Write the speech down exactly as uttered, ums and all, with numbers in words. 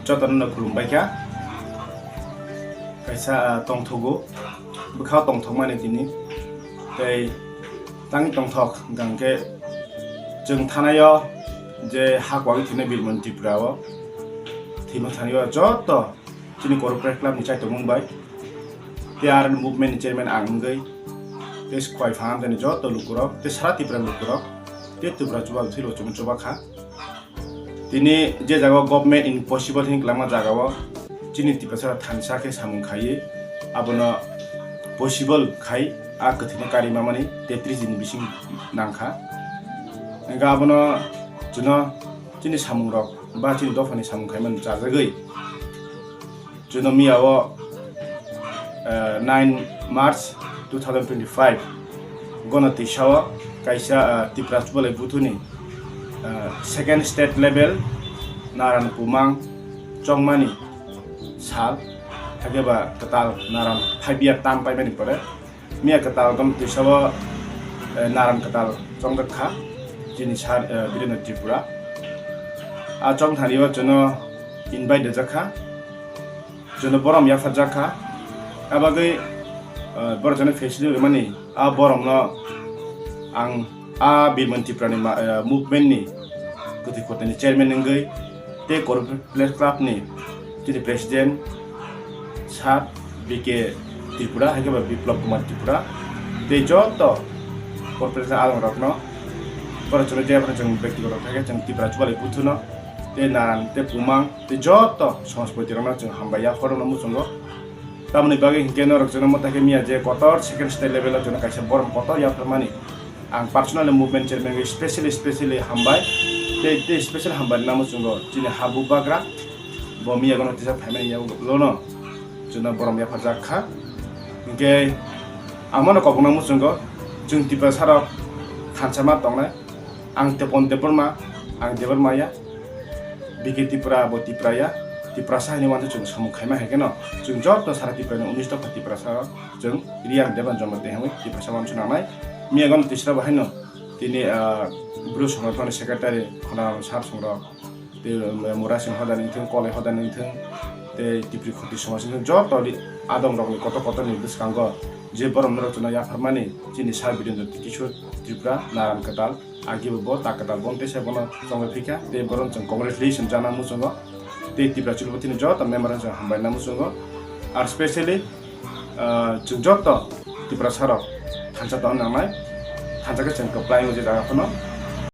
Jotono no khulumbai kha. Kaisa, ah, tongthogo, bwkha tongthokmani tini. Tei tang tongthok hwnkhe chwng thanaio je ha kwagwi thwinai Birmoni Tripura o thwima thangwi o joto chini corporate club ni chaitomung bai tei R N movement ni chairman ang wngwi tei khwai phan amchaini joto lukurok tei sara Tripura lukurok tei Tripura chuba thwilo chwng chuba kha. Tini je jaga o government impossible hinwi kwlangma jaga o chini Tiprasa thansa khe samung khaiwi abono possible khai a kwthwino karima mani tetris din bising nangkha. Hwnkhe abono chwngno chini samungrok ba chini dophani samung khaimani chajagwi chwngno miya o, eh, nine March two thousand twenty-five gono tisa o kaisa, eh, Tipra Chubalai Buthuni, eh, second state level naran kumang chongmani sal, hakhe ba kwtal naran five year term paimani pore miya kwtal gom tisa o, eh, naran kwtal chongjak kha chini sar, eh, Birendra Tripura. A chongthani o chwngno invite rijak kha. Chwngno borom yapharjak kha. Abagwi, eh, borok chwngno facility rwmani a boromno ang a Birmoni Tripura ni ma-, eh, movement ni kwthwi kothani chairman wngwi tei Korpre Press Club ni chini president sir B K Tripura, hai khe ba Biplab Kumar Tripura tei joto corporation along rokno borok chwngno jebra chwng bektigoto thai khe chwng Tripura Chubalai Buthuno tei Naran tei Kumang tei joto somaspoti rokno chwng hambai yaphar rokno muchungo. Tamoni bagwi hinkhe norok chwngno mwtai khe miya je kotor second state level o chwngno kaisa borom kotor yapharmani ang personally movement chairman khe specially, specially hambai. Tei, tei special hambai namo chwngo chini ha bubagra bo miya gono tisa phaimani yago lono chwngno borom yapharjak kha. Hinkhe ang mano kobokna muchungo chwng Tiprasa rok thansa ma tongnai. Ang Tepon Debbarma, ang Debbarma ya. B K Tripura bo Tripura ya. Tiprasa hinwi mantwi chwng samung khaima hai kheno chwng joto sara Tripura ni unis dopha Tiprasa rok chwng Riyang Deban Jamatia hinwi Tiprasa mantwi nangnai. Miya gono tisra bo haino tini, ah, Bru Songrok ni secretary Khonarang Sar Songrok tei, ah, Murasing Hoda ni thung, Kolai Hoda ni thung tei Tipri Khoti Somaj ni thung joto ri-, adong rok ni kotor kotor ni bwskango je borom norok chwngno yapharmani chini Sir Birendra Kishore Tripura Naran Kwtal. Agi bo bo ta kwtal bon tesa bono chongwi phikha tei bono chwng congratulation jana muchungo tei Tipra Chulbutini joto member chwng hambai na muchungo. Ar specially, ah, chwng joto Tiprasa rok thansa tong nangnai, thansa khe chwng kwplai o je jaga phano